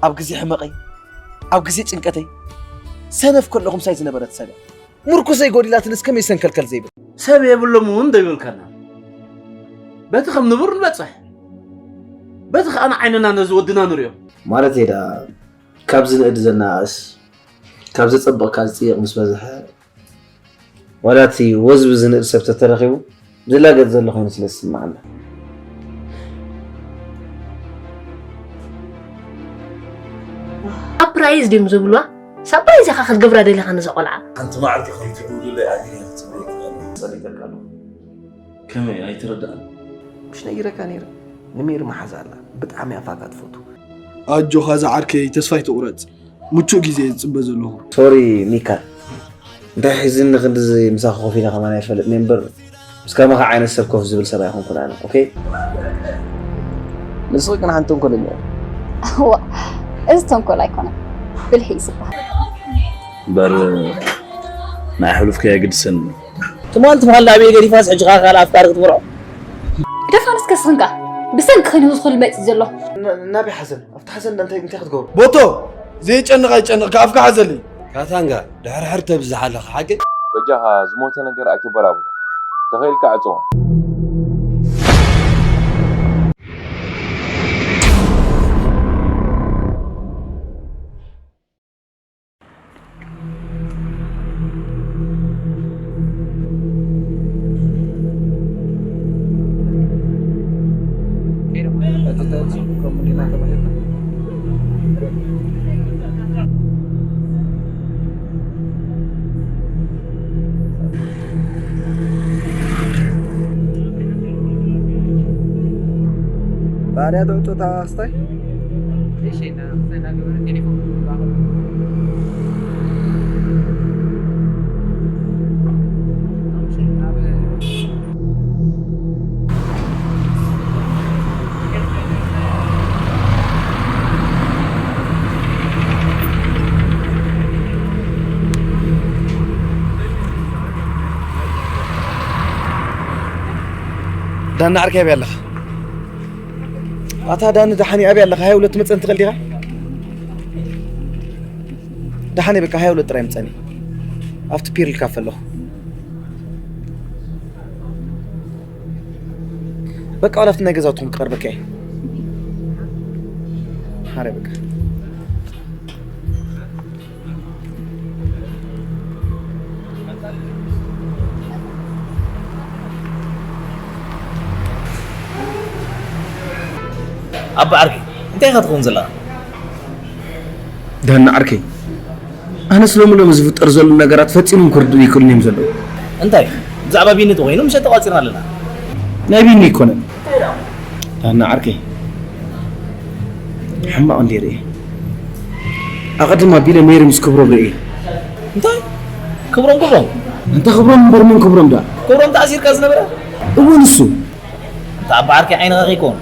ኣብ ግዜ ሕመቐይ፣ ኣብ ግዜ ጭንቀተይ፣ ሰነፍ ከለኹ ምሳይ ዝነበረት ሰብ እያ። ምርኩሰይ ጎዲላትንስ ከመይ ሰንከልከል ዘይብል? ሰብ የብሎም እውን ዶ ይብልካና? በቲ ከም ንቡር ንበጽሕ፣ በቲ ከኣ ንዓይንና ነዚ ወድና ንርእዮ። ማለት እየ ደኣ፣ ካብ ዝንእድ ዘነኣእስ፣ ካብ ዘጸብቕ ካብ ዝጽይቕ ምስ በዝሐ፣ ዋላ እቲ ወዝቢ ዝንእድ ሰብ ተተረኺቡ፣ ዝላገጽ ዘሎ ኮይኑ ስለ ዝስምዓና። ሳፕራይዝ ድዮም ዝብልዋ? ሳፕራይዝ ኢኻ ክትገብራ ደሊኻ ነዛ ቆልዓ? ሓንቲ መዓልቲ ከም ትዕውትለይ ኣነ እየ ክጽበየኪ ኣለኹ። ጸሊእተካ ኣለኹ። ከመይ ኣይትረዳእን? ምሽ ነጊረካ ነይረ። ንሜሪ መሓዛ ኣላ። ብጣዕሚ እያ ፋታ ትፈቱ። ኣጆኻ ዝዓርከይ፣ ተስፋ ኣይትቑረጽ። ምቹእ ግዜ እየ ዝጽበ ዘለኹ። ሶሪ ሚካ፣ እንታይ ሒዝኒ ክንድዚ ምሳኻ ኮፍ ኢለ ከማን ኣይፈልጥን እየ እምበር፣ ምስ ከማኻ ዓይነት ሰብ ኮፍ ዝብል ሰብ ኣይኮንኩን ኣነ። ኦኬ? ንስኺ ግን ሓንቲ ተንኮለኛ ኢኺ። እዋ፣ እዚ ተንኮል ኣይኮነን፣ ብልሒ እዩ ዝበሃል። እምበር ናይ ሕሉፍኪ ኣየግድሰንን እዩ። ትማል ትማል ናበይ ገዲፋስ ሕጂ ኸኣ ካልእ ኣፍቃሪ ክትምርዖ? ደፋንስ ከስኽንካ ብሰንኪ ኸይኑ ዝኹሉ መጺእ ዘሎ። ን-፣ ናበይ ሓዘን? ኣብቲ ሓዘን እንታይ፣ እንታይ ክትገብሩ? ቦቶ፣ ዘየጨንቕ ኣይጨንቕ፣ ከኣፍካ ሓዘለይ። ካታንጋ፣ ድሕርሕር ተብዝሕ ኣለኻ፣ ሓቂ? በጃኻ ዝሞተ ነገር ኣይተበራብሮ። ተኸኢልካ ዕጾ። ባርያ ትዕጡታ ኣስታይ። ዳና ዓርከይ ኣበይ ኣለኻ? ኣታ ዳኒ ደሓን እዩ፣ ኣበይ ኣለኻ? ሃያ ሁለት መጸን ትኽእል ዲኻ? ደሓን እየ፣ በቃ ሃያ ሁለት ጥራይ ምጸኒ። ኣብቲ ፒርል ካፈ ኣለኹ። በቃ ዋላ ኣብቲ ናይ ገዛውትኹም ክቐርበካ እየ። ሓረ በቃ። ኣባ ዓርከይ፣ እንታይ ኢኻ ትኸውን ዘለኻ? ዳና ዓርከይ፣ ኣነስ ሎሚ ሎሚ ዝፍጠር ዘሎ ነገራት ፈጺሞም ክርድኡ ይክእሉን እዮም ዘለዉ። እንታይ? ብዛዕባ ቢኒ ተኾይኑ ምሸት ተቋጺርና ኣለና። ናይ ቢኒ ኣይኮነን። ዳና ዓርከይ፣ ሕማቕ እንድየ ርእየ። ኣቐድም ኣቢለ ሜሪ ምስ ክብሮም ርእየ። እንታይ? ክብሮም፣ ክብሮም? እንተ ክብሮም እምበር መን ክብሮም ደኣ? ክብሮም ተኣሲርካ ዝነበረ? እወ፣ ንሱ። እንተ ኣባ ዓርከይ ዓይንኻ ከይኮን።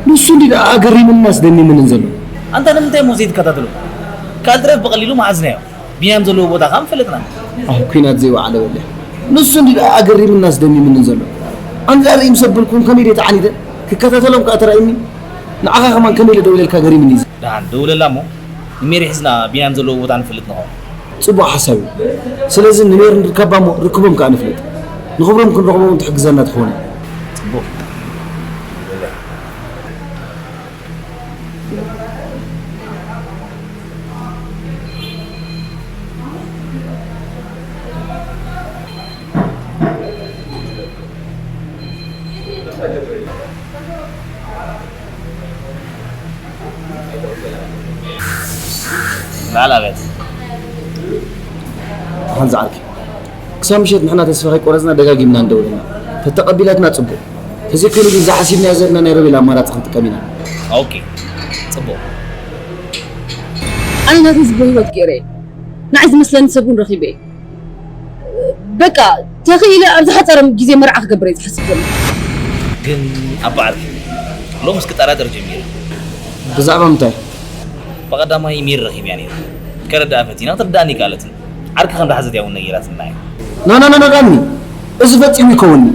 ንሱ እንዲ ደኣ ኣገሪምናስ ደሚምንን ዘሎ። ኣንታ ንምንታይ እሞ ዘይትከታተሎ? ካልትረፍ ብቐሊሉ መሓዝናዮ። ቢንያም ዘለዎ ቦታ ኸም ፈለጥና። ኣብ ኲናት ዘይወዓለ በለ። ንሱ እንዲ ደኣ ኣገሪምናስ ደሚምንን ዘሎ። ኣንዛር ይምሰብልኩም ከመይ ደይ ተዓኒተ? ክከታተሎም ከኣ ተራእዩኒ። ንዓኻ ከማን ከመይ ኢለ ደውለልካ ገሪምኒ እዩ። ደሓን ደውለላ እሞ ንሜሪ ሒዝና ቢንያም ዘለዎ ቦታ ንፈልጥ ንኸውን። ጽቡቕ ሓሳብ እዩ። ስለዚ ንሜሪ ንርከባ እሞ ርክቦም ከኣ ንፍለጥ። ንኽብሮም ክንረኽቦም ትሕግዘና ትኸውን። ጽቡቕ። በዓል ኣብያት። ሓንዚ ዓርኪ፣ ክሳብ ምሸት ንሕና ተስፋ ከይቆረጽና ደጋጊምና ንደውል ኢና። ተተቐቢላትና ጽቡቕ። ተዘይኮይኑ ግን ዝሓሲብናዮ ዘለና ናይ ሮቤል ኣማራጺ ክንጥቀም ኢና። ኦኬ፣ ጽቡቕ። ኣነ ናተይ ዝብሎ ህይወት ገይረ እየ። ንዓይ ዝመስለኒ ሰብ እውን ረኺበ እየ። በቃ፣ ተኽኢለ ኣብ ዝሓጸረ ግዜ መርዓ ክገብር እየ ዝሓስብ ዘለኹ። ግን ኣባ ዓርኪ፣ ሎምስ ክጠራጠር ጀሚረ። ብዛዕባ ምንታይ? ብቐዳማይ ሜሪ ረኺበያ ነይረ። ከረድኣ ፈቲና ክትርድኣኒ ኣይከኣለትን። ዓርኪ ከም ዝሓዘት እያ እውን ነጊራትኒ እያ። ና፣ ና፣ ና፣ ና፣ ዳኒ፣ እዚ ፈጺሙ ኣይከውንን'ዩ።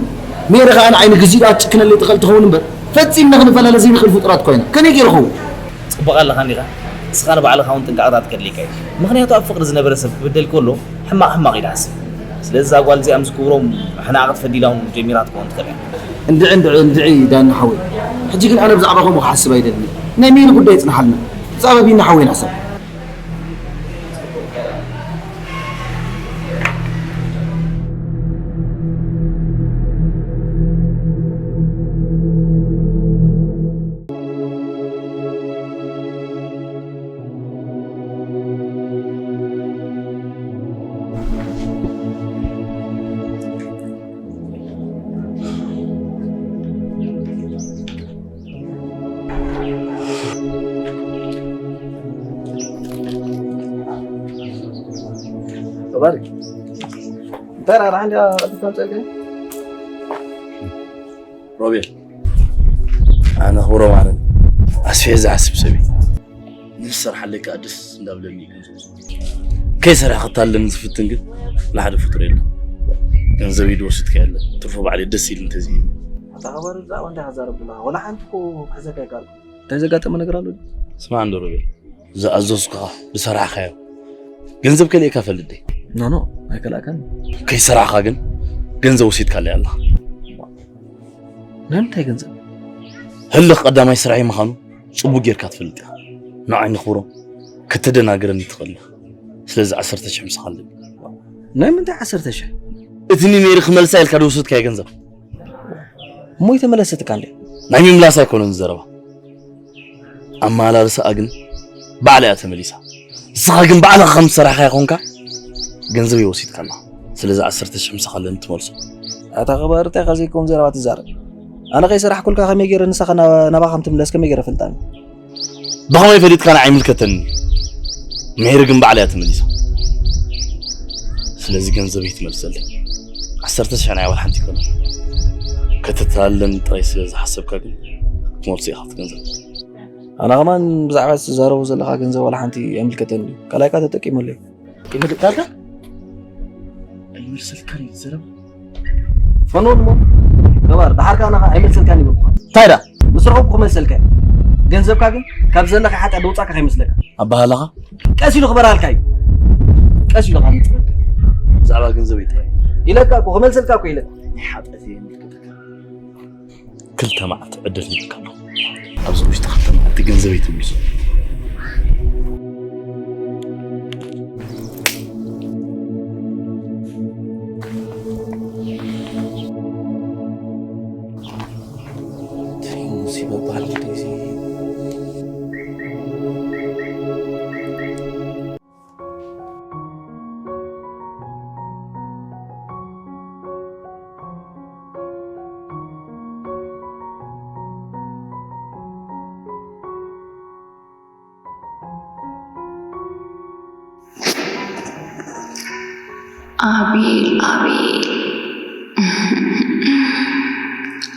ሜሪ ኸኣ ንዓይ ንግዚኡ ደኣ ትጭክነለይ ትኽእል ትኸውን እምበር፣ ፈጺምና ክንፈላለ ዘይንኽእል ፍጡራት እኳ ኢና። ከመይ ገይሩ ኸውን? ጽቡቕ ኣለኻ እንዲኻ? ንስኻ ንባዕልኻ እውን ጥንቃቐታት ከድልየካ እዩ። ምኽንያቱ ኣብ ፍቕሪ ዝነበረ ሰብ ክብደል ከሎ ሕማቕ ሕማቕ እዩ ዝሓስብ። ስለዚ እዛ ጓል እዚኣ ምስ ክብሮም ሕናቕ ክትፈዲ ኢላ እውን ጀሚራ ክትከውን ትኽእል እያ። እንድዒ እንድዒ እንድዒ ዳኒ ሓወይ፣ ሕጂ ግን ኣነ ብዛዕባ ከምኡ ክሓስብ ኣይደልን። ናይ ሜሪ ጉዳይ ይጽንሓልና። ብዛዕባ ቢኒ ሓወይ ንሕሰብ። ተባረክ። እንታይ ራራ እንዲያ ቀጥታ ጸልከ? ሮቤል፣ ኣነ ክብሮ ማለት ኣስፌ ዝሓስብ ሰብ እዩ። ንዝሰርሓለይ ከዓ ደስ እንዳብለኒ እዩ ገንዘብ ዝወስድ። ከይሰርሐ ክታለኒ ዝፍትን ግን ሓደ ፍጡር የለን። ገንዘብ ኢዱ ወሲድካ የለ፣ ትርፎ ባዕለይ ደስ ኢሉ እንተዝሂብ። ኣታ ኸባሪ ብዛዕባ እንታይ ክዛረብ ኣለኻ? ወላ ሓንቲ እኮ ክሕዘካ ኣይከኣልኩ። እንታይ ዘጋጠመ ነገር ኣሎ? ስማ እንዶ ሮቤል፣ ዝኣዘዝኩኻ ዝሰራሕካዮ ገንዘብ ከሊእካ ፈልጥ ደይ? ኖ፣ ኖ፣ ኣይከላእካን። ከይሰራሕካ ግን ገንዘብ ወሲድካለይ ኣለኻ። ናይ ምንታይ ገንዘብ? ህልኽ ቀዳማይ ስራሐይ ምዃኑ ጽቡቕ ጌርካ ትፈልጥ ኢኻ። ንዓይ ንኽብሮም ከተደናግረኒ ትኽእል ኢኻ። ስለዚ ዓሰርተ ሽሕ ምሳኻ ኣለኒ። ናይ ምንታይ ዓሰርተ ሽሕ? እቲ ንሜሪ ክመልሳ ኢልካ ዝወሰድካዮ ገንዘብ። እሞ ኣይተመለሰትካን ድያ? ናይ ምምላስ ኣይኮነን ዘረባ። ኣመላልሳኣ ግን ባዕላ እያ ተመሊሳ። ንስኻ ግን ባዕልኻ ከም ዝሰራሕካያ ኮንካ ገንዘበይ ወሲድካ ኣለኻ። ስለዚ ዓሰርተ ሽሕ ምሳኻ ኣለኒ ትመልሶ። ኣታ ኸባር እንታይ ከ ዘይከውን ዘረባ ትዛረብ? ኣነ ከይሰራሕኩልካ ከመይ ገይረ ንስኻ ናብ-፣ ናባኻ ከም ትምለስ ከመይ ገይረ እፈልጥ ኣነ? ብኸመይ ፈሊጥካ ንዓይ ይምልከተኒ? ምሄር ግን ባዕላ እያ ተመሊሳ። ስለዚ ገንዘበይ ትመልሰለይ። ዓሰርተ ሽሕ ናይ ኣዋል ሓንቲ ይኮነ። ከተተላለኒ ጥራይ ስለ ዝሓሰብካ ግን ክትመልሶ ኢኻ እቲ ገንዘብ። ኣነ ከማን ብዛዕባ እቲ ትዛረቦ ዘለኻ ገንዘብ ዋላ ሓንቲ ኣይምልከተኒ እዩ። ካልኣይካ ተጠቂመለይ። ይምልካልካ? ኣይመልሰልካን እዩ ዝዘረብ። ፈኖን እሞ ገባር፣ ደሓር ከኣ ንኻ ኣይመልሰልካን ይብልኩኻ። እንታይ ደኣ? ምስ ረኸብኩ ክመልሰልካ እየ። ገንዘብካ ግን ካብ ዘለካ ሓጢኣት ደውጻካ ከይመስለካ። ኣባህላኻ? ቀስ ኢሉ ክበርሃልካ እዩ። ቀስ ኢሉ ካብ ምጽእ። ብዛዕባ ገንዘብ እዩ ጥራይ። ኢለካ እኮ፣ ክመልሰልካ እኮ ኢለካ። ናይ ሓጢኣት እየ የምልከተካ። ክልተ መዓልቲ ዕድል ሂበካ ኣለኹ። ኣብዚ ውሽጢ ክልተ መዓልቲ ገንዘበይ ትምልሶ። እንታይ ሙሲባ በዓል ግዜ እዚ። ኣቤል፣ ኣቤል።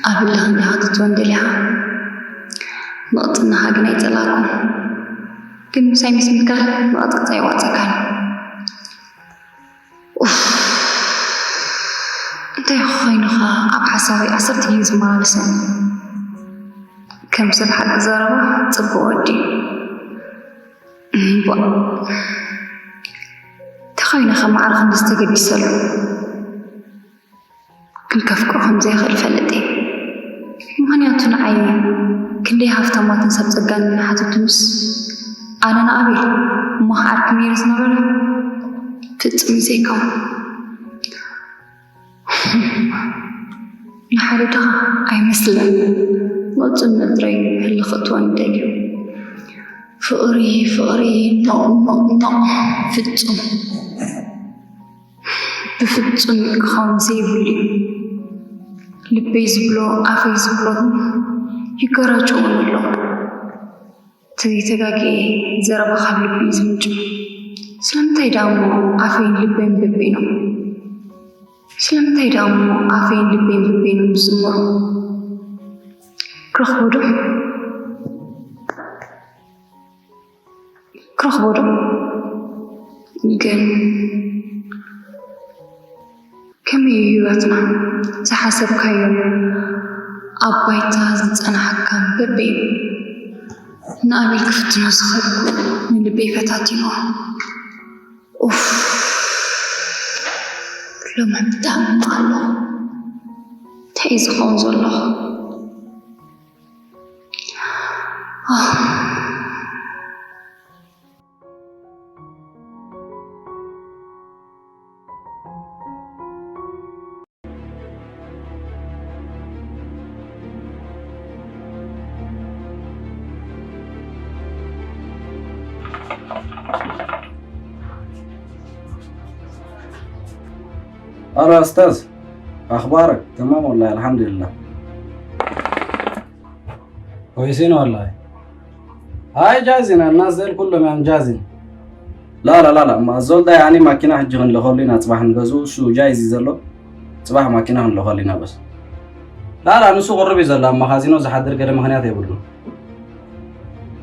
ኣብ ህልኽ እንዲኻ ክትወን ደሊኻ። ንቕጽናኻ ግን ኣይጸላእኩን። ግን ምሳይ ምስ ምትካል ንቕጽቅጽ ኣይዋጽእካን። ኡፍ። እንታይ ኮይኑኻ ኣብ ሓሳበይ ዓሰርተ ግዜ ዝመላለሰኒ? ከም ሰብ ሓቂ ዘረባ ጽቡቕ ወዲ። እምቧእ። እንታይ ኮይነ ከ ማዕረ ክንድዚ ተገዲሰሉ? ግን ከፍቅሮ ከም ዘይኽእል እፈልጥ እየ። ምኽንያቱ ንዓይ ክንደይ ሃፍታማትን ሰብ ጸጋን እናሓተቱንስ ኣነ ንኣቤል እሞ ከዓርኪ ነይረ ዝነበረ ፍጹም እዩ ዘይከውን። ንሓደ ድኻ ኣይመስልን። ቅጽል ምድረይ ህልኽ እትወን ደልዩ። ፍቕሪ፣ ፍቕሪ፣ ኖቕ፣ ኖቕ፣ ኖቕ፣ ፍጹም። ብፍጹም ክኸውን ዘይብሉ እዩ። ልበይ ዝብሎ፣ ኣፈይ ዝብሎ ይገራጨውን ኣሎ። ተዘይተጋግየ ዘረባ ካብ ልቢ እዩ ዝምንጩ። ስለምንታይ ደኣ እሞ ኣፈይን ልበይን በበይኖም? ስለምንታይ ደኣ እሞ ኣፈይን ልበይን በበይኖም ዝዝመሩ? ክረኽቦ ዶ? ክረኽቦ ዶ? ግን ከመይ እዩ ህይወትና? ዝሓሰብካዮን ኣብ ባይታ ዝጸናሕካን በበይኑ። ንኣቤል ክፍትኖ ዝኽእል ንልበይ ፈታቲንዎ። ኡፍ፣ ሎሚ ብጣዕሚ ሕማቕ ኣለኹ። እንታይ እዩ ዝኸውን ዘለኹ? ኣህ። ألو أستاذ، أخبارك؟ تمام والله، الحمد لله. كويسين والله. هاي جاهزين، الناس ديل كلهم يعني جاهزين. لا لا لا لا، ما الزول ده يعني ماكينة حجي غن لخولينا صباح نغزو، شو جاهز يزلو؟ صباح ماكينة غن لخولينا بس. لا لا، نسو قرب يزلو، أما خازينو زحدر قد مخنيات يبلو.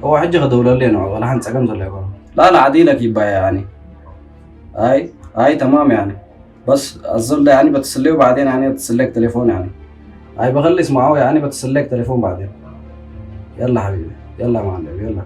هو حجي غدولة لينو، ولا حن سقم زلو يبلو. لا لا، عديلك يبا يعني. هاي، هاي تمام يعني. بس الزول ده يعني بتصليه وبعدين يعني بتصليك تليفون يعني. هاي بخلي اسمعه يعني بتصليك تليفون بعدين. يلا حبيبي، يلا يا معلم، يلا.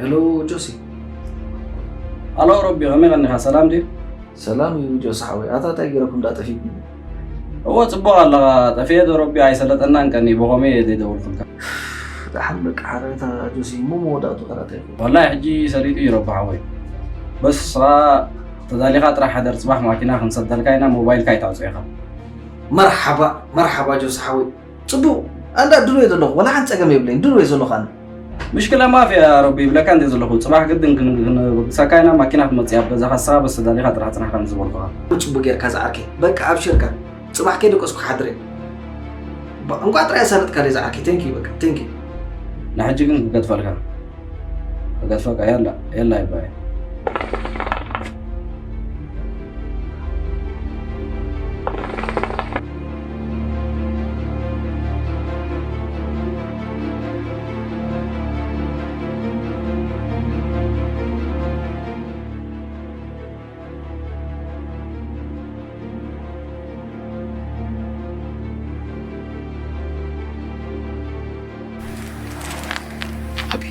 ሄሎ ጆሲ። ኣሎ ሮቢ፣ ከመይ ቀኒኻ? ሰላም ድዩ? ሰላም እዩ ጆሲ ሓወይ። ኣታ እንታይ ገይረኩም ደኣ ጠፊእኩም? እወ፣ ጽቡቕ ኣለኻ። ጠፊኤ ዶ ሮቢ፣ ኣይሰለጠናን ቀኒ፣ ብኸመይ እየ ዘይደወልኩልካ? ደሓን በቃ፣ ሓረታ ጆሲ፣ እሞ መወዳእቱ ከ እንታይ ይኸውን? ወላሂ ሕጂ ሰሊጡ እዩ ሮቢ ሓወይ። በስ ንስኻ ተዳሊኻ ጥራሕ ሓደር፣ ጽባሕ ማኪና ክንሰደልካ ኢና፣ ሞባይልካ ኣይተዕጾ ኢኻ። መርሓባ፣ መርሓባ ጆሲ ሓወይ። ጽቡቕ፣ ኣንዳ ድሮ እየ ዘለኹ፣ ወላ ሓንቲ ጸገም የብለይን፣ ድሮ እየ ዘለኹ ኣነ። ምሽክላ ማፊ ያ ረቢ ይብለካ እንደ ዘለኹ፣ ጽባሕ ግድን ክን-፣ ክንብግሰካ ኢና፣ ማኪና ክትመጽእ እያ ኣብ ገዛኻ፣ ንስኻ በስ ተዳሊኻ ጥራሕ ጽናሕካ ንዝበልኩኻ። ጽቡቕ ጌርካ ዝዓርከይ፣ በቃ ኣብሽርካ፣ ጽባሕ ከይደቀስኩ ክሓድር እየ። ባ-፣ እንቋዕ ጥራይ ኣሳለጥካለይ ዝዓርከይ፣ thank you በቃ፣ thank you። ንሕጂ ግን ክገድፈልካ። ክገድፈካ፣ የላ፣ የላ ይባይ። ኣቢ፣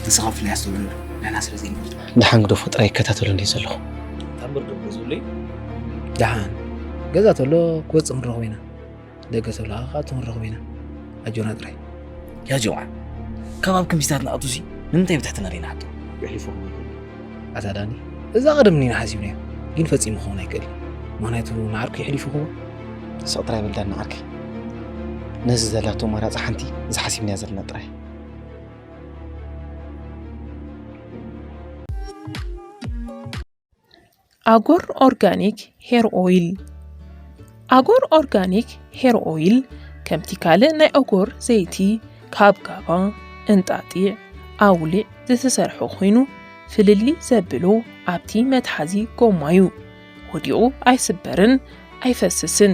ንስኻ ብፍላይ ኣስተውዕለሉ፣ ንሕና ስለ ዘይንፈልጥ። ደሓን ግደፎ፣ ጥራይ ይከታተሎ እንድየ ዘለኹ። ታምር ዶ ዝብሉ እዩ? ደሓን ገዛ ተሎ ክወጽእ ክንረኽቦ ኢና። ደገ ተሎ ከዓ ክንረኽቦ ኢና። ኣጆና ጥራይ። ያ ጀምዓ፣ ካብ ኣብ ክንፊታት ንኣቱሲ ንምንታይ ብትሕትና ደይንሓቶ? የሕሊፎ ክመልከኒ። ኣታ ዳኒ፣ እዛ ቀደም ኢና ሓሲብናዮ፣ ግን ፈጺሙ ክኸውን ኣይክእልን። ምኽንያቱ ንዓርኩ የሕሊፉ ክቡር። ስቕ ጥራይ በል ዳኒ ዓርከይ። ነዚ ዘላቶ ኣማራጺ ሓንቲ፣ እዛ ሓሲብናያ ዘለና ጥራይ። ኣጎር ኦርጋኒክ ሄር ኦይል። ኣጎር ኦርጋኒክ ሄር ኦይል ከምቲ ካልእ ናይ ኣጎር ዘይቲ ካብ ጋባ፣ እንጣጢዕ፣ ኣውሊዕ ዝተሰርሐ ኮይኑ፣ ፍልልይ ዘብሎ ኣብቲ መትሓዚ ጎማ እዩ። ወዲቑ ኣይስበርን ኣይፈስስን።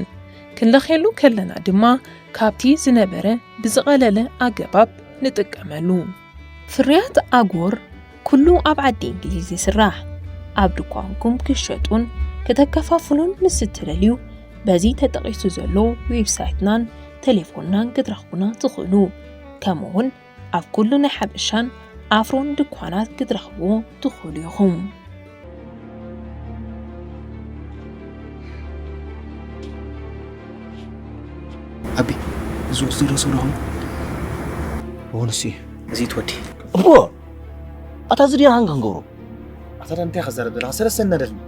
ክንለኽየሉ ከለና ድማ ካብቲ ዝነበረ ብዝቐለለ ኣገባብ ንጥቀመሉ። ፍርያት ኣጎር ኩሉ ኣብ ዓዲ እንግሊዝ ይስራሕ። ኣብ ድኳንኩም ክሸጡን ከተከፋፍሉን ምስ እትደልዩ፣ በዚ ተጠቒሱ ዘሎ ዌብሳይትናን ቴሌፎንናን ክትረኽቡና ትኽእሉ። ከምኡውን ኣብ ኩሉ ናይ ሓበሻን ኣፍሮን ድኳናት ክትረኽብዎ ትኽእሉ ኢኹም። ኣቢ፣ እዚ ወዲ ዝረሱ ዶ ኾን? እዎ፣ ንሱ እዩ። እዚ ትወዲ። እቦ! ኣታ እዚ ድያ ሃንጋ ንገብሮ? ኣታ ዳ እንታይ ከዛረብ ዘለኻ? ሰለስተ እናደልና።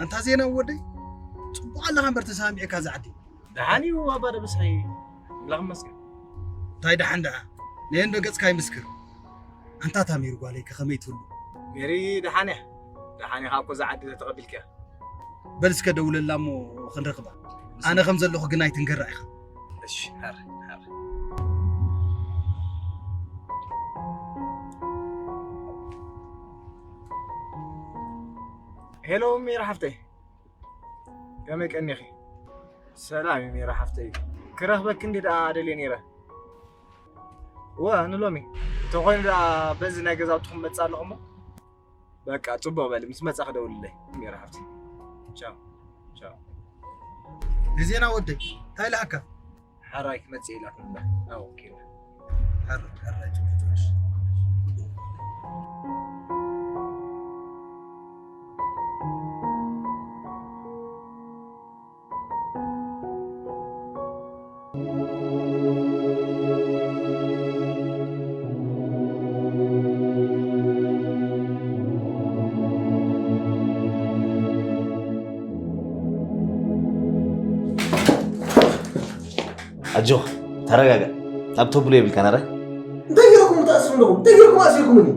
ኣንታ ዜና ወደይ፣ ጽቡቕ ኣለኻ እምበር ተሰማሚዕካ እዛ ዓዲ። ደሓን እዩ ኣባ ደበሳይ፣ ኣምላኽ ይመስገን። እንታይ ደሓን ደኣ? ነየንዶ ገጽካ ይምስክር። ኣንታ ታሚር ጓለይ ከ ከመይ ትህሉ? ሜሪ ደሓን እያ። ደሓን ኢኻ እኮ እዛ ዓዲ ተተቐቢልካ። በል እስከ ደውለላ እሞ ክንረኽባ። ኣነ ከም ዘለኹ ግን ኣይትንገራ ኢኻ። እሺ፣ ሃረ፣ ሃረ። ሄሎ ሜሪ ሓፍተይ፣ ከመይ ቀኒኺ? ሰላም እዩ ሜሪ ሓፍተይ፣ ክረኽበኪ እንዲ ደኣ ደልየ ነይረ። እወ ንሎሚ እንተኾይኑ ደኣ በዚ ናይ ገዛውትኹም መጽእ ኣለኹ እሞ በቃ ጽቡቕ በሊ፣ ምስ መጻ ክደውልለይ ሜሪ ሓፍተይ። ቻው ቻው። ንዜና ወደይ እንታይ ኢልሃካ? ሓራይ ክመጽእ ኢላትኒ እምበር። ኣዎ፣ ኦኬ። ሓራይ፣ ሓራይ፣ ጽቡቅ፣ ጽቡቅ። ኣጆኻ፣ ተረጋጋእ። ናብ ተብሎ የብልካን፣ ኣረ። እንታይ ገይረኩም ተኣስሩ ኣለኹም? እንታይ ገይረኩም ኣሲርኩምኒ?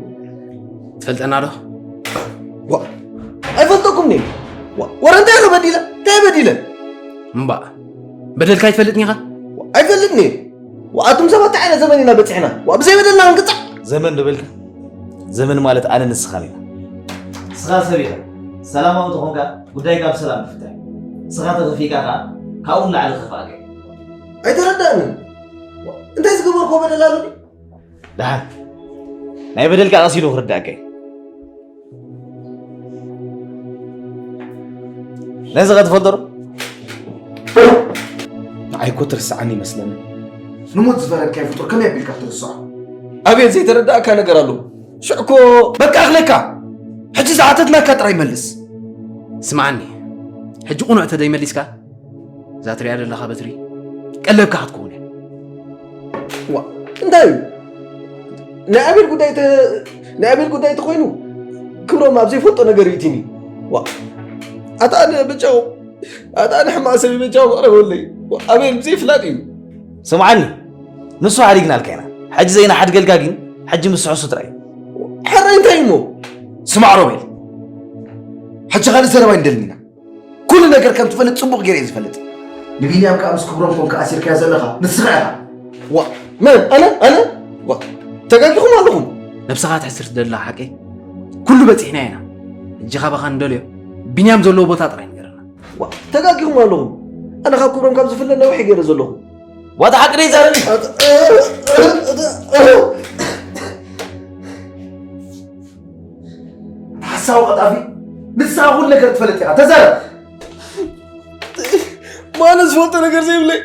ትፈልጠና ዶ? ዋ፣ ኣይፈልጠኩምን እየ። ዋ፣ ወረ እንታይ ኢኹ በዲለ? እንታይ በዲለ? እምባእ፣ በደልካ ኣይትፈልጥን ኢኻ? ዋ፣ ኣይፈልጥን እየ። ዋ፣ ኣቱም ሰባት እንታይ ዓይነት ዘመን ኢና በጺሕና? ዋ፣ ብዘይ በደልና ክንቅጻዕ? ዘመን ዶ በልካ? ዘመን ማለት ኣነ ንስኻን ኢና። ንስኻ ሰብ ኢኻ። ሰላማዊ ተኾንካ ጉዳይካ ብሰላም ምፍታሕ እዩ። ንስኻ ተኸፊእካ ከኣ ካብኡ ንላዕሊ ክኸፍኣካ እዩ። ኣይተረዳእንን። ዋ፣ እንታይ ዝገበርኩዎ በደል ኣሎ ድዩ? ደሓን ናይ በደልካ ቀስ ኢሉ ክርዳእካ እዩ። ነዚ ኸ ትፈልጦ ዶ? ንዓይ እኮ ትርስዓኒ ይመስለኒ። ንሞት ዝፈረድካዮ ፍጡር ከመይ ኣቢልካ ክትርስዖ? ኣቤል ዘይተረዳእካ ነገር ኣሎ። ሽዕኮ በቃ ኣኽለካ። ሕጂ ዝሓተትናካ ጥራይ መልስ። ስምዓኒ፣ ሕጂ ቁኑዕ ተደይመሊስካ እዛ ትሪኣ ዘለኻ በትሪ ቀለብካ ክትከውን እያ። ዋ፣ እንታይ እዩ? ናይ ኣቤል ጉዳይ ተ-፣ ናይ ኣቤል ጉዳይ ተኾይኑ ክብሮም ኣብ ዘይፈልጦ ነገር ይእቲኒ። ዋ፣ ኣታ ኣነ በጃኹም፣ ኣታ ኣነ ሕማቕ ሰብ በጃኹም ኣቕረበለይ። ዋ፣ ኣቤል ብዘይፍላጥ እዩ። ስምዓኒ፣ ንሱ ሓዲግናልካ ኢና። ሕጂ ዘይንሓድገልካ ግን፣ ሕጂ ምስ ስሑሱ ጥራይ እዩ። ሕራይ እንታይ እሞ? ስማዕ ሮቤል፣ ሕጂ ካልእ ዘረባ ኣይንደልን ኢና። ኩሉ ነገር ከም ትፈልጥ ጽቡቕ ገይረ እየ ዝፈልጥ። ንቢንያም ከኣ ምስ ክብሮም ኮንካ ኣሲርካዮ ዘለኻ ንስኻ ኢኻ። ዋ፣ መን? ኣነ? ኣነ? ዋ፣ ተጋጊኹም ኣለኹም። ነብስኻ ትሕስር ትደሊ ሓቀይ? ኩሉ በጺሕና ኢና። ሕጂ ካባኻ ንደልዮ ቢንያም ዘለዎ ቦታ ጥራይ ንገረና። ዋ፣ ተጋጊኹም ኣለኹም። ኣነ ካብ ክብሮም ካብ ዝፍለ ነዊሕ ገይረ ዘለኹ። ዋታ ሓቂ ደይ ዛረብ። ሓሳዊ ቀጣፊ፣ ንስኻ ኩሉ ነገር ትፈልጥ ኢኻ። ተዛረብ። ማለት ዝፈልጦ ነገር ዘይብለይ።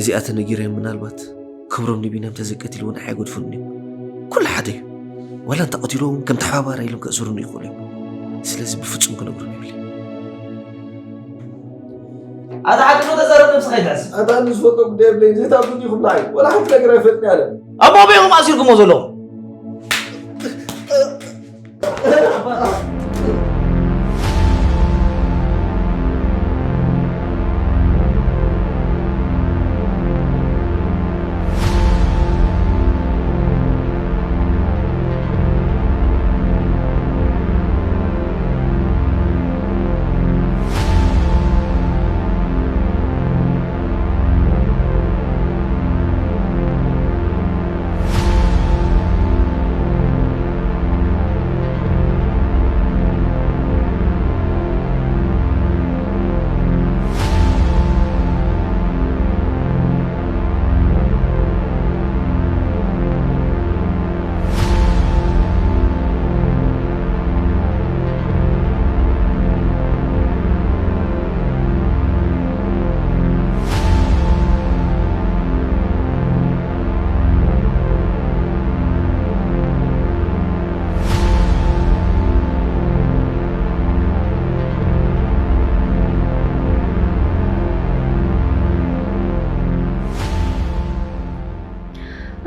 እዚኣ ተነጊረዮም ምናልባት ክብሮም ንቢንያም ተዘይቀቲልዎ ንዓይ ኣይገድፉን እዮም። ኩሉ ሓደ እዩ። ዋላ እንተቐቲልዎ እውን ከም ተሓባባሪ ኢሎም ከእስሩኒ ይኽእሉ እዮም። ስለዚ ብፍጹም ክነግሮም የብለይ። ኣታ ሓቂ ዶ ተዛረብ፣ ነብስኻ ይትሕዝ። ኣታ ንዝፈልጦ ጉዳይ የብለይን፣ ዘይትኣምኑኒ ኢኹም ንዓይ። ዋላ ሓንቲ ነገር ኣይፈልጥን እየ ኣነ። ኣቦ ኣበይ ኢኹም ኣሲርኩሞ ዘለኹም?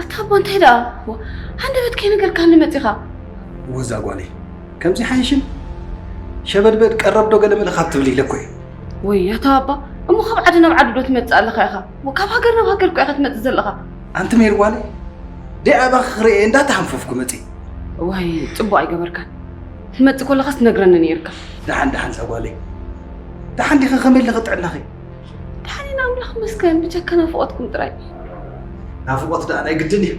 ኣታ ኣባ እንታይ ደኣ? ዋ፣ ሃንደበት ከይነገርካኒ መጺኻ። ወዛ ጓለይ፣ ከምዚ ሓይሽን? ሸበድበድ ቀረብ ዶ ገለ መለ ካብ ትብል ኢለ እኮ እየ። ወይ ኣታ ኣባ፣ እሞ ካብ ዓዲ ናብ ዓዲ ዶ ትመጽእ ኣለኻ ኢኻ? ወ-፣ ካብ ሃገር ናብ ሃገር እኮ ኢኻ ትመጽእ ዘለኻ። ኣንቲ ሜሪ ጓለይ፣ ደይ ኣባኺ ክርእየ እንዳተሃንፈፍኩ መጺእ። ወይ ጽቡቕ ኣይገበርካን። ትመጽእ ከለኻስ ትነግረኒ ነይርካ። ደሓን፣ ደሓን እዛ ጓለይ። ደሓን ዲኺ? ከመይ ኣለኺ ጥዕናኺ? ደሓን ኢና ኣምላኽ ይመስገን፣ ብጀካ ናፍቖትኩም ጥራይ። ናፍቖት ደኣ ናይ ግድን እዩ።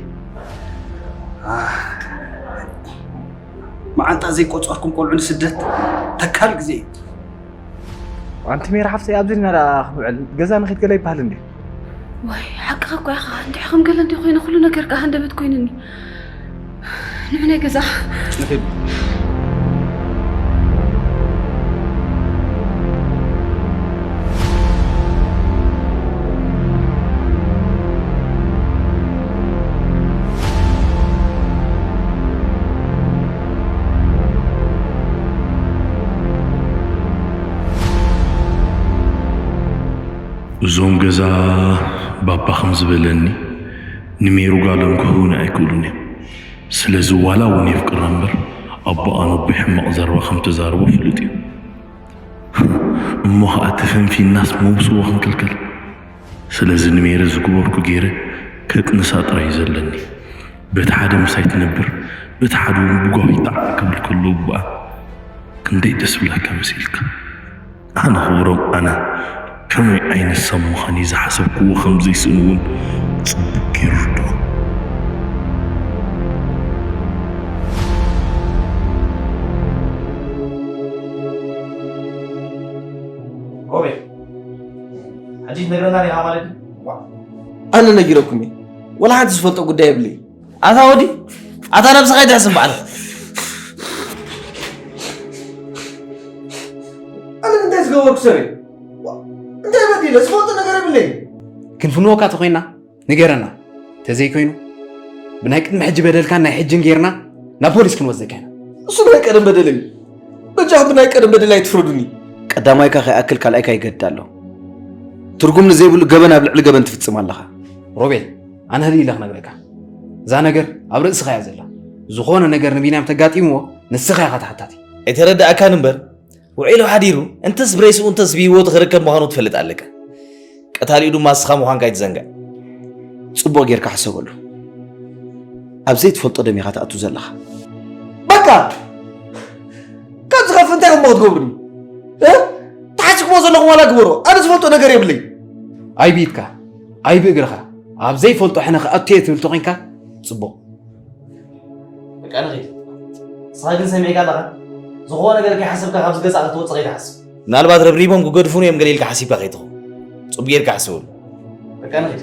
ኣህ፣ መዓንጣ ዘይቆጸርኩም ቆልዑ ንስደት ተካል ግዜ እዩ። ኣንቲ ሜሪ ሓፍተይ፣ ኣብዚ ዲና ደኣ ክንውዕል? ገዛ ንኺድ ገለ ይበሃል እንድዩ። ዋይ፣ ሓቅኻ እኮ ኢኻ። እንድዒ ከም ገለ እንድዩ ኮይነ፣ ኩሉ ነገር ከኣ ሃንደበት ኮይኑኒ። ንዑ ናይ ገዛ። ንኺድ። እዞም ገዛ ባባ ከም ዝበለኒ ንሜሩ ጓሎም ክህቡኒ ኣይክእሉን እዮም። ስለዚ ዋላ እውን የፍቅራ እምበር ኣቦኣ ነቦይ ሕማቕ ዘረባ ከም ተዛረቦ ፍሉጥ እዩ። እሞ ኸኣ ተፈንፊናስ መውስቦ ክንክልከል። ስለዚ ንሜሪ ዝግበርኩ ገይረ ከጥንሳ ጥራይ እዩ ዘለኒ። በቲ ሓደ ምሳይ ትነብር፣ በቲ ሓደ እውን ብጓሂ ጣዕ ክብል ከሎ ብኣ ክንደይ ደስ ብላካ መሲልካ። ኣነ ክብሮም፣ ኣነ ከመይ ዓይነት ሰብ ምዃነይ ዝሓሰብክዎ ከም ዘይስእን እውን ጽቡቕ ገይሩ ርድኦ። ሮቤል፣ ሕጂ ትነግረና ዲኻ ማለት እዩ? ኣነ ነጊረኩም እየ። ወላ ሓንቲ ዝፈልጦ ጉዳይ የብለይ። ኣታ ወዲ፣ ኣታ ነብስኻ ኣይትሕስን ባዕልኻ። ኣነ እንታይ ዝገበርኩ ሰብ እየ? እንታይ በዲለ? ዝፈልጦ ነገር የብለይ። ክንፍንወካ ተኾይና ንገረና። ተዘይኮይኑ ብናይ ቅድሚ ሕጂ በደልካን ናይ ሕጅን ጌርና ናብ ፖሊስ ክንወስደካ ኢና። እሱ ናይ ቀደም በደለይ እዩ። በጃኹም ብናይ ቀደም በደል ኣይትፍረዱኒ። ቀዳማይካ ከይኣክል ካልኣይካ ይገድድ ኣሎ። ትርጉም ንዘይብሉ ገበን ኣብ ልዕሊ ገበን ትፍጽም ኣለኻ። ሮቤል፣ ኣነ ህድእ ኢለ ክነግረካ። እዛ ነገር ኣብ ርእስኻ እያ ዘላ። ዝኾነ ነገር ንቢንያም ተጋጢምዎ ንስኻ ኢኻ ተሓታቲ። ኣይተረዳእካን እምበር፣ ውዒሉ ሓዲሩ እንተስ ብሬስኡ እንተስ ብህይወቱ ክርከብ ምዃኑ ትፈልጥ ኣለካ። ቀታሊኡ ድማ ንስኻ ምዃንካ ኣይትዘንግዕ። ጽቡቕ ጌርካ ሕሰበሉ። ኣብ ዘይትፈልጦ ደም ኢኻ ትኣቱ ዘለኻ። በቃ! ካብ ዝኸፍእ እንታይ እሞ ክትገብሩኒ? እ? ተሓሲብኩሞ ዘለኹም ዋላ ግበሮ። ኣነ ዝፈልጦ ነገር የብለይ። ኣይ ብኢድካ፣ ኣይ ብእግርኻ፣ ኣብ ዘይፈልጦ ሕነ ክኣቱ እየ ትብል ተኾይንካ፣ ጽቡቕ። በቃ ንኺድ። ንስኻ ግን ሰሚዕካ ኣለኻ? ዝኾነ ነገር ከይሓሰብካ ካብዚ ገዛ ክትወጽእ ከይትሓስብ። ምናልባት ረብሪቦም ክገድፉኒ እዮም ገለ ኢልካ ሓሲብካ ከይትኸውን። ጽቡቕ ጌርካ ሕሰበሉ። በቃ ንኺድ።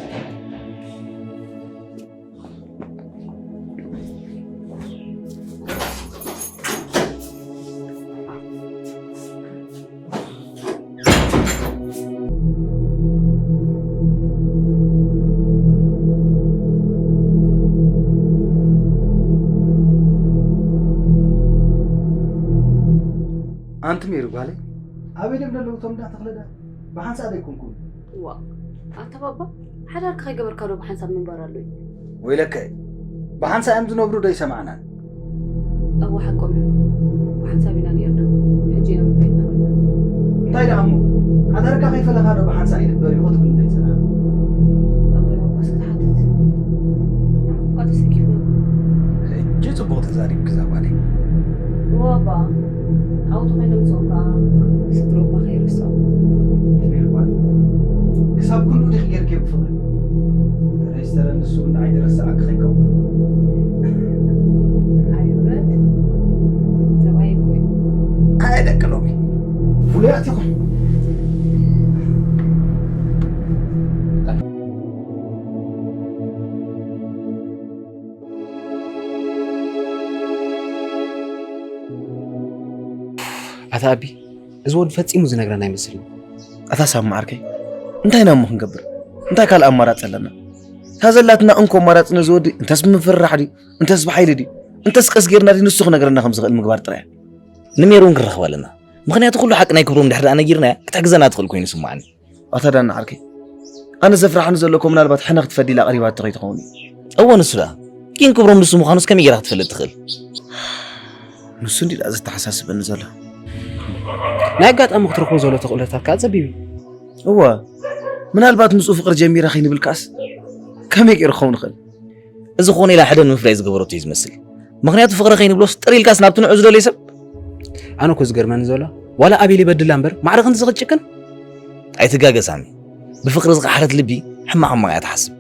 ኣንቲ ሜሪ ጓለይ፣ ኣበይ ድዮም ዘለዉ እቶም እንዳ ተኽለ ደኣ? ብሓንሳእ ዶ ኣይኮንኩን? ዋእ፣ ኣታ ባባ፣ ሓዳርካ ከይገበርካ ዶ ብሓንሳብ ምንባር ኣሎ እዩ? ወይለከ፣ ብሓንሳእ እዮም ዝነብሩ ዶ ኣይሰማዕናን? እወ፣ ሓቆም እዮም። ብሓንሳብ ኢና ነይርና፣ ሕጂ ኢና ምባይድና ኮይና። እንታይ ደኣ እሞ፣ ሓዳርካ ከይፈለኻ ዶ ብሓንሳእ ይንበር እዩ ክትብል እንዶ ይጸናሕኩ? እወ፣ ባባ፣ እስኪ ትሓትት። ንዓኹም እኳ ተሰኪፍና። ሕጂ ጽቡቕ ተዛሪብኪ እዛ ጓለይ። እወ፣ ባባ፣ ዓውቲ ኮይኖም ምስኦም ከኣ ስድርኡ እኳ ከይርስዖም። ሜሪ ጓል፣ ክሳብ ክንድኡ ዲኺ ጌርክዮ ብፍቕሪ? ሬጅስተረ ንሱ ንዓይ ዝረስዓኪ ከይከውን። ኣይ ውረድ፣ ሰብኣይ እኮ እዩ። ኣይ ደቂ ሎሚ ፍሉያት ኢኹም። ኣታ ኣቢ፣ እዚ ወዲ ፈጺሙ ዝነግረና ኣይመስልን። ኣታ ሳሚ ዓርከይ፣ እንታይ ኢና እሞ ክንገብር? እንታይ ካልእ ኣማራጺ ኣለና? እታ ዘላትና እንኮ ኣማራጺ ነዚ ወዲ እንተስ ብምፍርራሕ ድዩ፣ እንተስ ብሓይሊ ድዩ፣ እንተስ ቀስ ጌርና ድዩ ንሱ ክነግረና ከም ዝኽእል ምግባር ጥራይ እያ። ንሜሪ እውን ክንረኽባ ኣለና። ምኽንያቱ ኩሉ ሓቂ ናይ ክብሮም ድሕሪ ደኣ ነጊርናያ ክትሕግዘና ትኽእል ኮይኑ ይስምዓኒ። ኣታ ዳና ዓርከይ፣ ኣነ ዘፍርሓኒ ዘሎ እኮ ምናልባት ሕነ ክትፈዲ ኢላ ቀሪባቶ ከይትኸውን እዩ። እወ ንሱ ደኣ። ግን ክብሮም ንሱ ምዃኑስ ከመይ ጌራ ክትፈልጥ ትኽእል? ንሱ እንዲ ደኣ ዘተሓሳስበኒ ዘሎ። ናይ ኣጋጣሚ ክትረኽቦ ዘሎ ተኽእሎታት ከዓ ጸቢብ እዩ። እወ፣ ምናልባት ምስኡ ፍቕሪ ጀሚራ ከይንብል ከኣስ ከመይ ገይሩ ክኸውን ይኽእል? እዚ ክኾነ ኢላ ሕደን ንምፍላይ ዝገበረቶ እዩ ዝመስል። ምኽንያቱ ፍቕሪ ከይንብሎስ ጥር ኢልካስ ናብቲ ንዑ ዝደለዮ ሰብ? ኣነ እኮ ዝገርመኒ ዘሎ ዋላ ኣቤል ይበድላ እምበር ማዕረ ክንዲ ዝኽጭክን? ኣይትጋገ ሳሚ፣ ብፍቕሪ ዝቐሓረት ልቢ ሕማቕ ሕማቕ እያ ትሓስብ።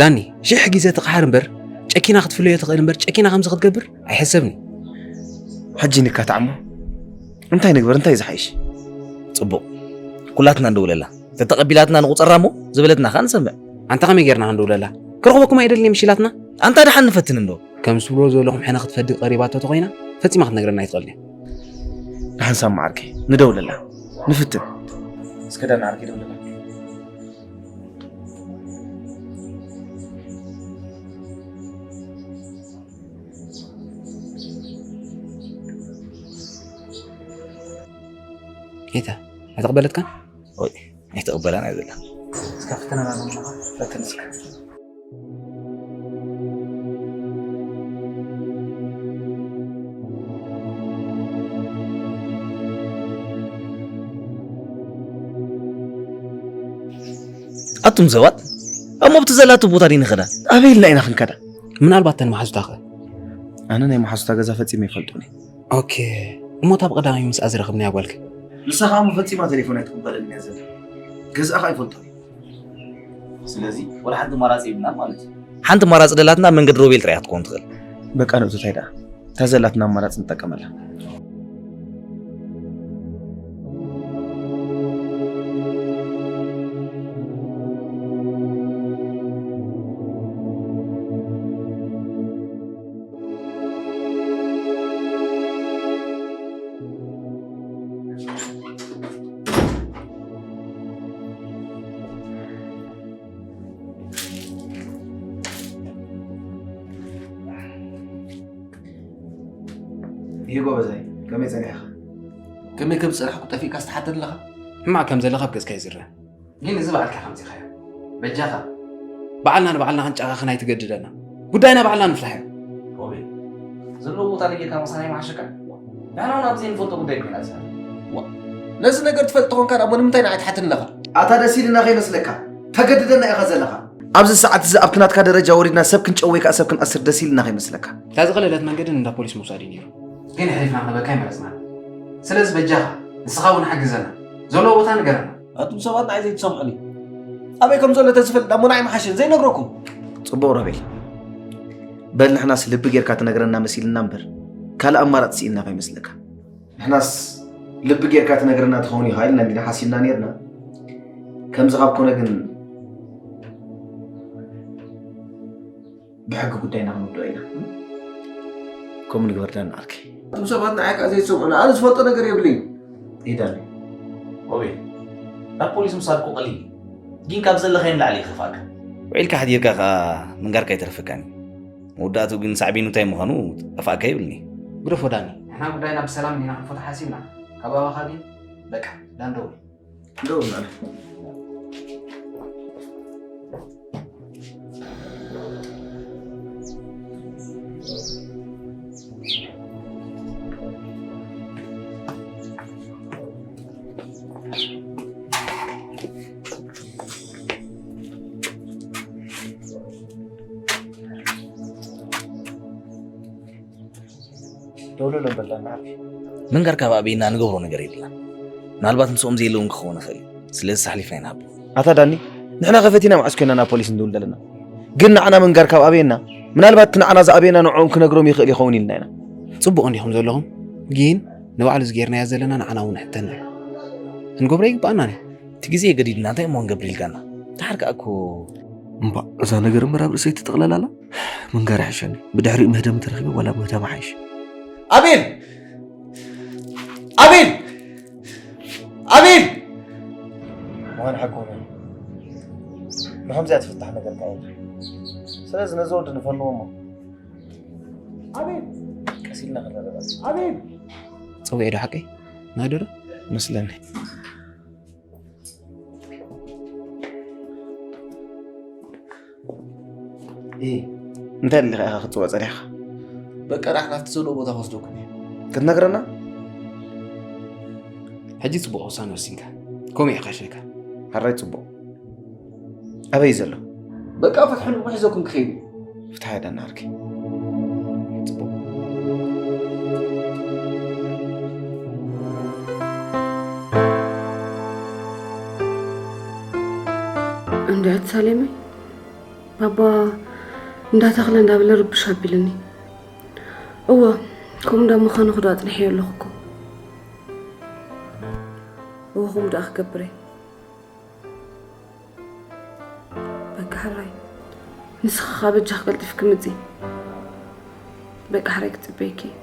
ዳኒ፣ ሽሕ ግዜ ትቕሓር እምበር ጨኪና ክትፍለዮ ትኽእል እምበር ጨኪና ከምዚ ክትገብር ኣይሕሰብን። ሕጂ ንካታዕ እሞ እንታይ ንግበር? እንታይ ዝሓይሽ? ጽቡቕ፣ ኩላትና ንደውለላ። ተተቐቢላትና ንቑጸራ እሞ ዝበለትና ኸኣ ንሰምዕ። ኣንታ ከመይ ጌርና ክንደውለላ? ክረኽበኩም ኣይደልን እየ ምሽ ኢላትና። ኣንታ ደሓን ንፈትን እንዶ። ከም ዝብሎ ዘለኹም ሕነ ክትፈዲ ቀሪባቶ ተኾይና ፈጺማ ክትነግረና ኣይትኽእልን እያ። ደሓን ሳሚ ዓርከይ፣ ንደውለላ። ንፍትን። እስከ ዳኒ ዓርከይ ደውለላ። ጌታ፣ ኣይተቐበለትካን? ኦይ፣ ኣይተቐበላን እያ ዘላ። እስካ ፍተና ናብና፣ ፈትን እስካ። ኣቱም ሰባት፣ እሞ ኣብቲ ዘላቶ ቦታ ዲን ንኸዳ? ኣበይ ኢልና ኢና ክንከዳ? ምናልባት ተን መሓዙታ ኸ? ኣነ ናይ መሓዙታ ገዛ ፈጺመ ይፈልጦን እየ። ኦኬ፣ እሞ እታ ብቐዳማይ ምስኣ ዝረኸብናያ ጓልከ? ንሳ ኸኣ እሞ ፈጺማ ቴሌፎን ኣይትቕበለልን እያ ዘላ። ገዛኣ ኸኣ ይፈልጦ እየ። ስለዚ ወላ ሓንቲ ኣማራጺ የብልናን ማለት እዩ። ሓንቲ ኣማራጺ ደላትና መንገዲ ሮቤል ጥራይ እያ ክትከውን ትኽእል። በቃ ንእቱ እንታይ ደኣ? እታ ዘላትና ኣማራጺ ንጠቀመላ። ይህ ጎበዛይ፣ ከመይ ጸኒሕኻ? ከመይ ከም ዝጸናሕኩ ጠፊእካ ዝተሓተት ኣለኻ? ሕማቕ ከም ዘለኻ ኣብ ገጽካ ይዝረ። ግን እዚ ባዕልካ ከምጺኻዮ። በጃኻ። ባዕልና ንባዕልና ክንጨኻኽን ኣይትገድደና። ጉዳይና ባዕልና ንፍታሕዮ። ሮቤል፣ ዘለዎ ቦታ ነጊርካ ምሳና ይመሓሸካ። ንሕና እውን ኣብዚ እንፈልጦ ጉዳይ ኮይና እዚኣ። ዋ፣ ነዚ ነገር ትፈልጥ ተኾንካ ደኣ እሞ ንምንታይ ንዓይ ትሓተኒ ኣለኻ? ኣታ ደስ ኢልና ከይመስለካ፣ ተገድደና ኢኻ ዘለኻ። ኣብዚ ሰዓት እዚ ኣብቲ ናትካ ደረጃ ወሪድና ሰብ ክንጨው ወይ ከኣ ሰብ ክንኣስር ደስ ኢልና ከይመስለካ። እታ ዝቐለለት መንገዲ ንእንዳ ፖሊስ ምውሳድ እዩ ነይሩ። ግን ኣሕሊፍና ክንህበካ ኣይመረጽናን። ስለዚ በጃኻ፣ ንስኻ እውን ሓግዘና። ዘለዎ ቦታ ንገረና። ኣቱም ሰባት ንዓይ ዘይትሰምዑኒ። ኣበይ ከም ዘሎ ተዝፈልጥ እሞ ንዓይ ምሓሸ ዘይነግረኩም። ጽቡቕ ሮቤል። በል ንሕናስ ልቢ ጌርካ ትነግረና መሲልና እምበር ካልእ ኣማራጺ ስኢንና ከይመስለካ። ንሕናስ ልቢ ጌርካ ትነግረና ትኸውን ኢኻ ኢልና እንዲና ሓሲብና ኔርና። ከምዚ ካብ ኮነ ግን ብሕጊ ጉዳይና ክንውድኦ ኢና። ከምኡ ንግበር ዳኒ ዓርከይ። እቶም ሰባት ንዓይ ከኣ ዘይሰምዑኒ፣ ኣነ ዝፈልጦ ነገር የብለይን። ኢዳኒ። ሮቤል፣ ናብ ፖሊስ ምውሳድ እኮ ቀሊል እዩ። ግን ካብ ዘለኻዮ ንላዕሊ ይኸፍኣካ። ውዒልካ ሓዲርካ ከኣ ምንጋርካ ኣይተርፈካን እዩ። መወዳእትኡ ግን ሳዕቤኑ እንታይ ምዃኑ ጠፋእካ ይብልኒ። ግደፎ ዳኒ፣ ንሕና ጉዳይና ብሰላም እንዲና ክንፈቶ ሓሲብና። ካብ ኣባኻ ግን በቃ ዳንደው። ደው እናለ። ደውለሎም በል ዳኒ ዓርከይ። ምንጋር ካብ ኣበየና ንገብሮ ነገር የብልናን። ምናልባት ምስኦም ዘየለውን ክኸውን ይኽእል እዩ። ስለዚ ኣሕሊፍና ኣይንሃቦ። ኣታ ዳኒ፣ ንሕና ከ ፈቲና መዓስ ኮይና ናብ ፖሊስ ንድውል ዘለና? ግን ንዓና ምንጋር ካብ ኣበየና፣ ምናልባት እቲ ንዓና ዝኣበየና ንዕኦም ክነግሮም ይኽእል ይኸውን ኢልና ኢና። ጽቡቕ እንዲኹም ዘለኹም፣ ግን ንባዕሉ ዝጌርናዮ ዘለና ንዓና እውን ሕተና እዩ። ክንገብሮ ይግብኣና እዩ። እቲ ግዜ ገዲድና እንታይ እሞ ክንገብር ኢልካና? ደሓር ከኣ እኮ እምባ፣ እዛ ነገር እምበር ኣብ ርእሰይ ትጥቕለል ኣላ። ምንጋር ይሕሸኒ። ብድሕሪኡ ምህዳም ተረኺበ ዋላ ምህዳም ይሓይሽ። ኣቤል! ኣቤል! ኣቤል! ምዃን ሓቂ ኾነ። ንኸምዚኣ ትፍታሕ ነገር ከኣ የለን። ስለዚ ነዚ ወዲ ንፈንዎ እሞ። ኣቤል! ቀስ ኢልና ክንረዳዳእ። ኣቤል! ጸዊዐ ዶ ሓቀይ? ናዶ ዶ? መስለኒ። እ፣ እንታይ ደሊኻ ኢኻ ክትጽውዕ ጸኒሕካ? በቃ ንሕና ናብቲ ዘለዎ ቦታ ክወስደኩም እየ። ክትነግረና? ሕጂ ጽቡቕ ውሳነ ወሲንካ። ከምኡ እየ ክሕሸካ። ሕራይ ጽቡቕ። ኣበይ ዘሎ? በቃ ፍትሑ ንቑሕ ሒዘኩም ክኸይዱ። ፍትሓ የዳና ዓርከይ። ጽቡቕ። እንድዒ ሳሌመይ፣ ባባ እንዳተኽለ እንዳበለ ርብሽ ኣቢሉኒ። እወ፣ ከምኡ እንዳ ምዃኑ ክዶ ኣጽኒሐዮ ኣለኹ እኮ። እወ፣ ከምኡ ደኣ ክገብር እየ። በቃ ሕራይ፣ ንስኺ ኸኣ በጃኺ ቀልጢፍኪ ምጺ። በቃ ሕራይ ክጽበየኪ እየ።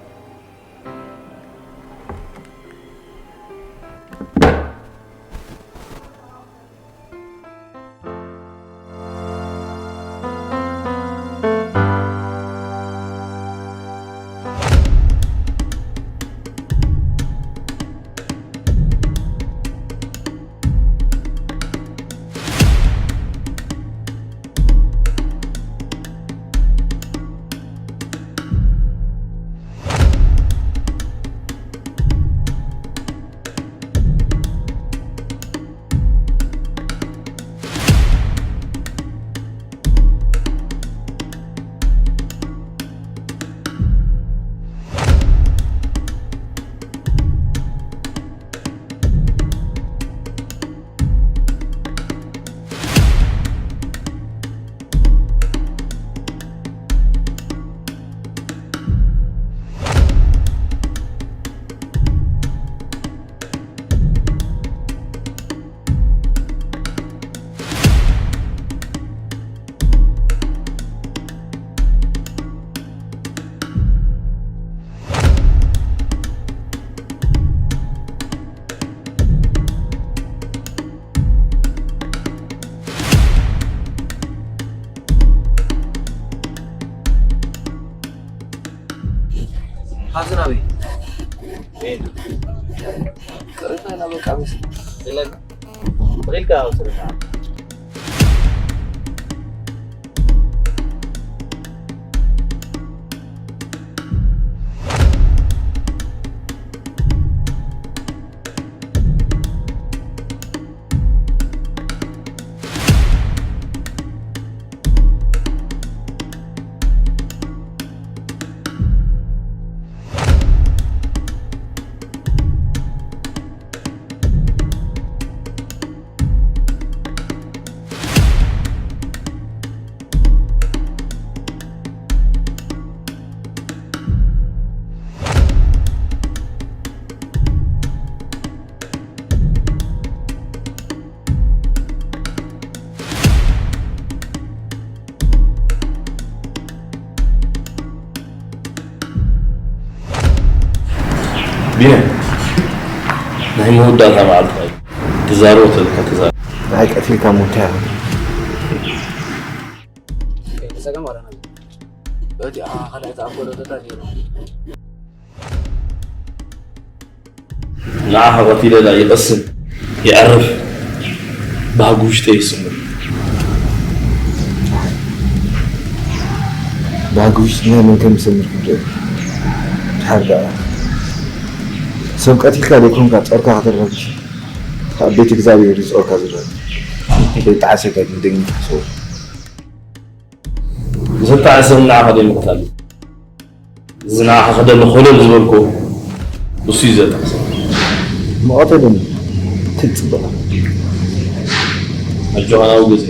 ኣብዚ ናበይ? ቅርታ ኢና በቃ፣ ምስ ኢለና። ብኺልካ ኣውስርና። ቢነ፣ ናይ መወዳእታ መዓልትኻ እዩ። ትዛረቦ ተለካ ተዛረብ። ንዓይ ቀቲልካ ሞት ኣይኮነን። ጸገም ኣለና። እቲኣ ካልኣይቲ ኣቦ ዶ ተታዲሩ? ንዓኻ ቀቲለ ኢላ ይቐስን የዕርፍ። ባህጊ ውሽጠይ ይስምር። ባህጊ ውሽጢ ናይ መን ከም ዝስምር ክርኢ። ድሓር ደኣ ሰብ ቀቲልካ ዘይኮንካ ጾርካ ከተረጋግጽ፣ ካብ ቤት እግዚኣብሔር እዩ ጾርካ ዝረጋገጽ። ዘይጠዓሰካ ግን ደጊም ትሕስቦ። ዘጣዕሰኒ ንዓኻ ደይ ምቕታል እዩ። እዚ ንዓኻ ክደሊ ኮለል ዝበልኩ እሱ እዩ ዘጣዕሰኒ። መቐተልን ትጽበላ። ኣጆኻ ናብኡ ግዜ።